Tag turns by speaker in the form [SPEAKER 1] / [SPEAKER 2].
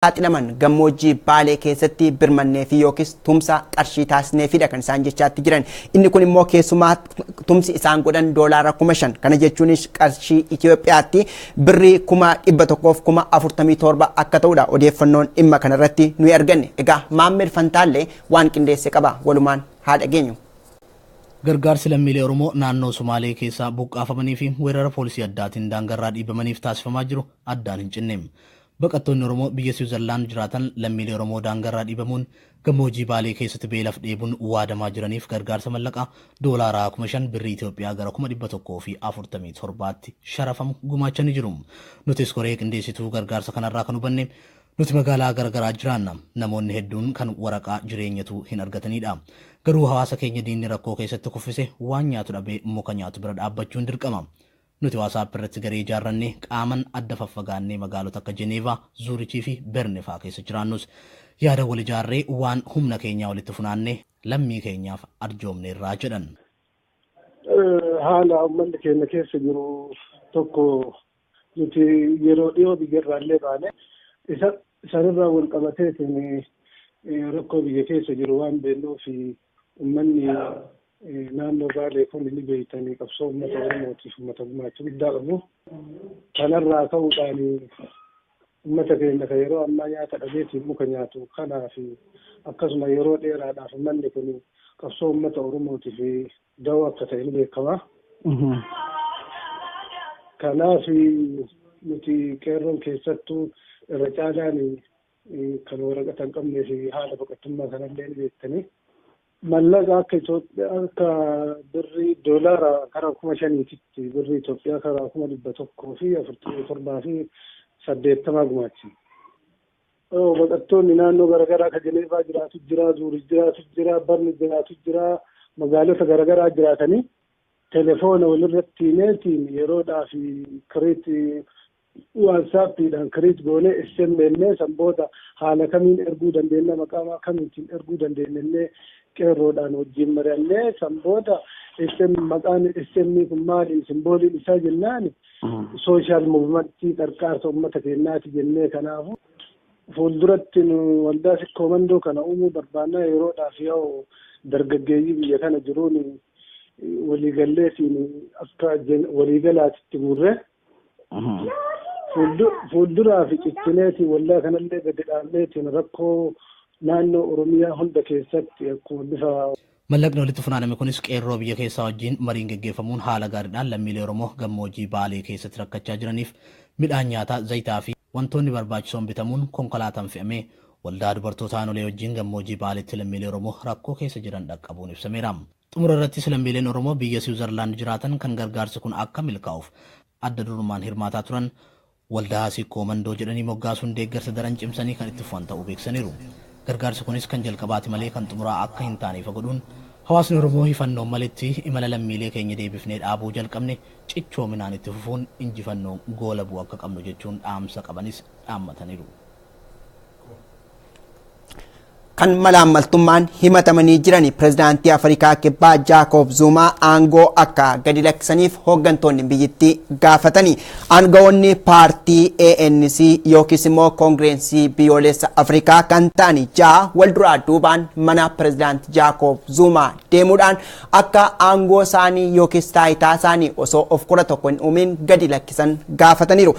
[SPEAKER 1] Saaxilaman gammoojjii Baalee keessatti birmannee fi yookiis tumsa qarshii taasisneefidha kan isaan jechaatti jiran. Inni kun immoo keessumaa tumsi isaan godhan doolaara 5,000, kana jechuunis qarshii Itoophiyaatti birrii 147,000 akka ta'udha odeeffannoon dhimma kanarratti nuyi arganne. Egaa Maammil Fantaallee waan qindeesse qaba, walumaan haa dhageenyu.
[SPEAKER 2] Gargaarsi lammiilee Oromoo naannoo Sumaalee keessaa buqqaafamanii fi weerara poolisii addaatiin daangarraa dhiibamaniif taasifamaa jiru addaan hin cinne. Baqattoonni Oromoo biyya Siwiizerlaand jiraatan lammiilee Oromoo daangarraa dhiibamuun gammoojjii Baalee keessatti beelaaf dheebuun waadamaa jiraniif gargaarsa mallaqaa doolaaraa 5,000, birrii Itoophiyaa gara 147,000tti sharafamu gumaachanii jiru. Nutis koree qindeessituu gargaarsa kanarraa kan hubanne, nuti magaalaa garaagaraa jiraanna. Namoonni hedduun kan waraqaa jireenyatu hin argatanidha. Garuu hawaasa keenya diinni rakkoo keessatti kuffise waan nyaatu dhabee muka nyaatu bira dhaabbachuun dirqama. Nuti WhatsApp irratti garee ijaarrannee qaaman adda faffagaannee magaalota akka Jeneevaa, Zuurichii fi Berne fa'aa keessa jiraannus yaada wal ijaarree waan humna keenyaa walitti funaannee lammii keenyaaf arjoomneerraa jedhan.
[SPEAKER 3] Haala uummanni keenya keessa jiru tokko, nuti yeroo dhiyoo biyyarraa illee baane, isa sanirraa wal qabateetiin rakkoo biyya keessa jiru waan beeknuuf, uummanni naannoo Baalee kun ni beektanii qabsoo uummata Oromootiif uummata gumaacha guddaa qabu. Kanarraa ka'uudhaan uummata keenya kan yeroo ammaa nyaata dhabeetiin muka nyaatu kanaa fi akkasuma yeroo dheeraadhaaf uummanni kun qabsoo uummata Oromootiif dawoo akka ta'e ni beekama. Kanaaf nuti qeerroon keessattuu irra caalaan kan waraqata hin qabnee fi haala baqattummaa kanallee ni beektanii. Mallaqa akka Itoophiyaa akka birrii doolaara karaa 5,000tti, birrii Itoophiyaa karaa 147,080 gumaachi. Baqattoonni naannoo garaagaraa kan Jeneevaa jiraatu jira, Zuurich jiraatu jira, Barni jiraatu jira, magaalota garaagaraa jiraatanii telefoona walirratti himeetiin yeroodhaa fi create WhatsAppiidhaan create goonee SMN san booda haala kamiin erguu dandeenya, maqaa kamiitiin erguu dandeenya, qeerroodhaan wajjin mari'annee san booda SM maqaan SM kun maali, symboliin isaa jennaan, social movementii qarqaarsa uummata keenyaati jennee. Kanaafu fuulduratti nu waldaa Sikkoo Mandoo kana uumuu barbaannaa, yeroodhaaf yoo dargaggeeyyii biyya kana jiruun waliigalleetiin akka waliigalaatitti guurree fuulduraa fi ciccineetiin waldaa kanallee gadi dhaabneetiin rakkoo naannoo Oromiyaa hunda keessatti akkuma bifa
[SPEAKER 2] Mallaqni walitti funaaname kunis qeerroo biyya keessaa wajjin mariin geggeeffamuun haala gaariidhaan lammiilee Oromoo gammoojjii Baalee keessatti rakkachaa jiraniif midhaan nyaataa, zayitaa fi wantoonni barbaachisoon bitamuun konkolaataan fe'amee waldaa dubartoota aanolee wajjin gammoojjii Baaleetti lammiilee Oromoo rakkoo keessa jiran dhaqqabuun ibsameera. Xumura irrattis lammiileen Oromoo biyya Siwiizerlaand jiraatan kan gargaarsi kun akka milkaa'uuf adda durummaan hirmaataa turan waldaa Sikkoo Mandoo jedhanii moggaasuun deeggarsa daran cimsanii kan itti fufan ta'uu beeksisaniiru. Gargaarsi kunis kan jalqabaati malee kan xumuraa akka hin taane ifa godhuun, hawaasni Oromoo hifannoon malitti imala lammiilee keenya deebifnee dhaabuu jalqabne cichoominaan itti fufuun injifannoo goolabuu akka qabnu jechuun dhaamsa qabanis dhaammataniiru.
[SPEAKER 1] Kan malaammaltummaan himatamanii jiran pirezidaantii Afrikaa Kibbaa Jaakob Zuumaa aangoo akka gadi lakkisaniif hooggantoonni biyyattii gaafatanii. Aangawoonni paartii ANC yookiis immoo Koongireensii Biyyoolessa Afrikaa kan ta'an 6 wal duraa duubaan mana pirezidaantii Jaakob Zuumaa deemuudhaan akka aangoo isaanii yookiis taayitaa isaanii osoo of kora tokko hin uumin gadi lakkisan gaafataniiru.